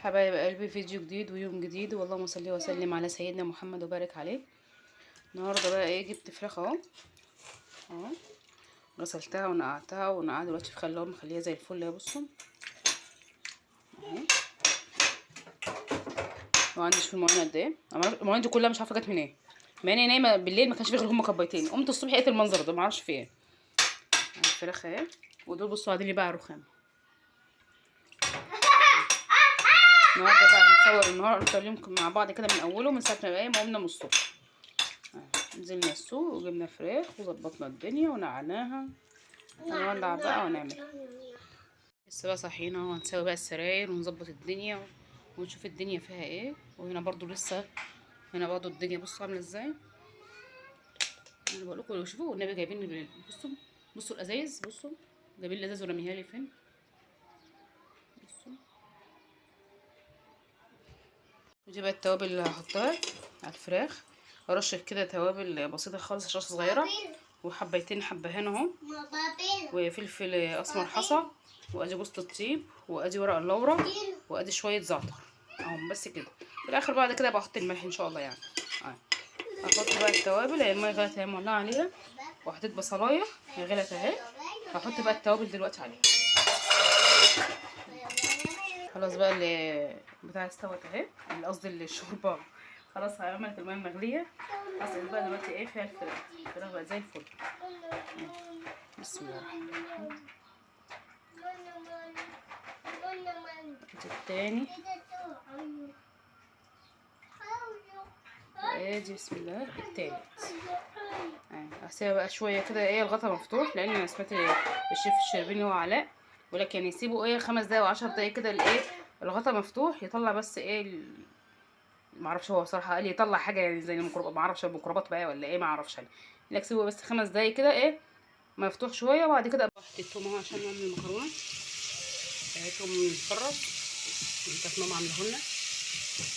حبايب قلبي، فيديو جديد ويوم جديد، واللهم صل وسلم على سيدنا محمد وبارك عليه. النهارده بقى ايه، جبت فراخ اهو اهو، غسلتها ونقعتها ونقعها دلوقتي في خل، مخليها زي الفل اهي. بصوا اهي، وعندي شوف المواعين قد ايه. المواعين دي كلها مش عارفه جت منين، مع اني نايمة بالليل ما كانش في غير هما كوبايتين، قمت الصبح لقيت المنظر ده، ما اعرفش في ايه. الفراخ اهي، ودول بصوا قاعدين لي بقى على الرخام. النهارده بقى هنصور النهارده اليوم مع بعض كده من اوله، من ساعة ما بقى ما قمنا من الصبح. نزلنا السوق وجبنا فراخ وظبطنا الدنيا ونقعناها، هنولع بقى ونعمل. لسه بقى صاحيين اهو، هنسوي بقى السراير ونظبط الدنيا ونشوف الدنيا فيها ايه. وهنا برضو لسه، هنا برضو الدنيا بصوا عامله ازاي. انا بقول لكم شوفوا والنبي جايبين، بصوا بصوا الازايز، بصوا جايبين الازاز ورميها لي فين. بصوا ودي بقى التوابل اللي هحطها على الفراخ. رشه كده توابل بسيطة خالص، رشه صغيرة، وحبيتين حبهان اهو، وفلفل اسمر حصى، وادي جوز الطيب، وادي ورق اللورا، وادي شوية زعتر اهو، بس كده. في الاخر بعد كده بحط الملح ان شاء الله يعني. هحط بقى التوابل، هي المية غلت اهي مولعه عليها، وحطيت بصلايه هي غلت اهي، هحط بقى التوابل دلوقتي عليها. خلاص بقى اللي بتاع استوت اهي، قصدي الشوربة خلاص عملت المية المغليه. هسقط بقى دلوقتي ايه فيها الفراخ. الفراخ بقى زي الفل. بسم الله الرحمن الرحيم. التاني ادي بسم الله التالت. هسيبها بقى شوية كده ايه الغطا مفتوح، لان انا سمعت الشيف الشربيني هو علاء ولكن يعني يسيبوا ايه 5 دقايق و10 دقايق كده الايه الغطا مفتوح، يطلع بس ايه معرفش هو صراحة قال يطلع حاجة يعني زي الميكروب، معرفش الميكروبات بقى ولا ايه، معرفش انا. لك سيبه بس 5 دقايق كده ايه مفتوح شوية. وبعد كده حطيت التوم اهو عشان نعمل المكرونه. توم متفرط كانت ماما عامله لنا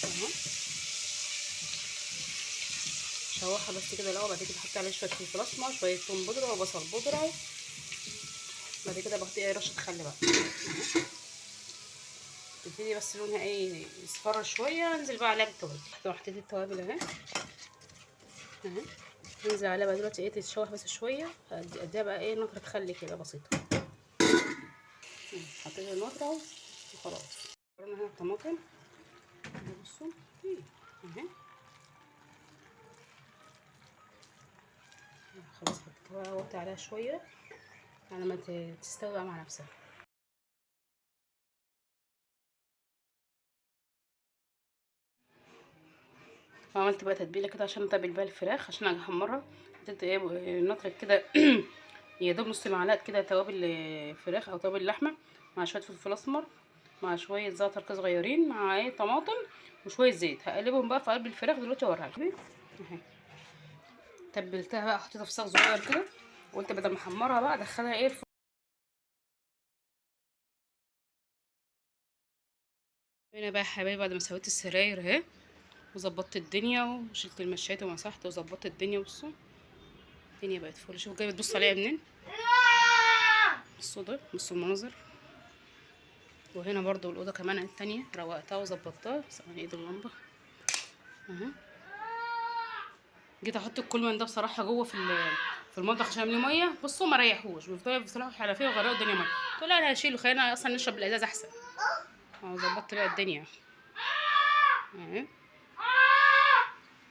اهو، شوحها بس كده الاول. بعد كده احط عليه شوية فلفل اسمر، شوية توم بودره وبصل بودره. بعد كده بحط ايه رشه خل بقى، تبتدي بس لونها ايه يصفر شوية. انزل بقى عليها بالتوابل. حطيت التوابل اهي اهي، انزل عليها بقى دلوقتي ايه تتشوح بس شوية. اديها بقى ايه نقطة خل كده بسيطة. حطيت النقطة وخلاص. هنا الطماطم بصوا اهي خلاص، حطيتها وطي عليها شوية على ما تستوي بقى مع نفسها. وعملت بقى تتبيله كده عشان اتبل بيها الفراخ عشان احمرها. حطيت ايه نطره كده يا دوب نص معلقه كده توابل فراخ او توابل لحمه، مع شوية فلفل اسمر، مع شوية زعتر كده صغيرين، مع ايه طماطم وشوية زيت. هقلبهم بقى في قلب الفراخ دلوقتي واوريها لكم اهي. تبلتها بقى، حطيتها في صاج صغير كده، وقلت بدل ما احمرها بقى ادخلها ايه هنا بقى يا حبايبي. بعد ما سويت السراير اهي وظبطت الدنيا وشلت المشايات ومسحت وظبطت الدنيا، بصوا الدنيا بقت فل. شوفوا جاية بتبص عليها منين، بصوا ده، بصوا المنظر. وهنا برضو الاوضة كمان التانية روقتها وظبطتها. ثواني ايد اللمبة اهي. جيت احط الكولمان ده بصراحة جوه في المطبخ عشان اعمل مية، بصوا ما ريحوش، بيفضلوا يفتحوا الحنفية وغرقوا الدنيا مية. قلت لها انا هشيله، خلينا اصلا نشرب الازاز احسن. اهو ظبطت بقى الدنيا اهي.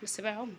بس بقى يا عمر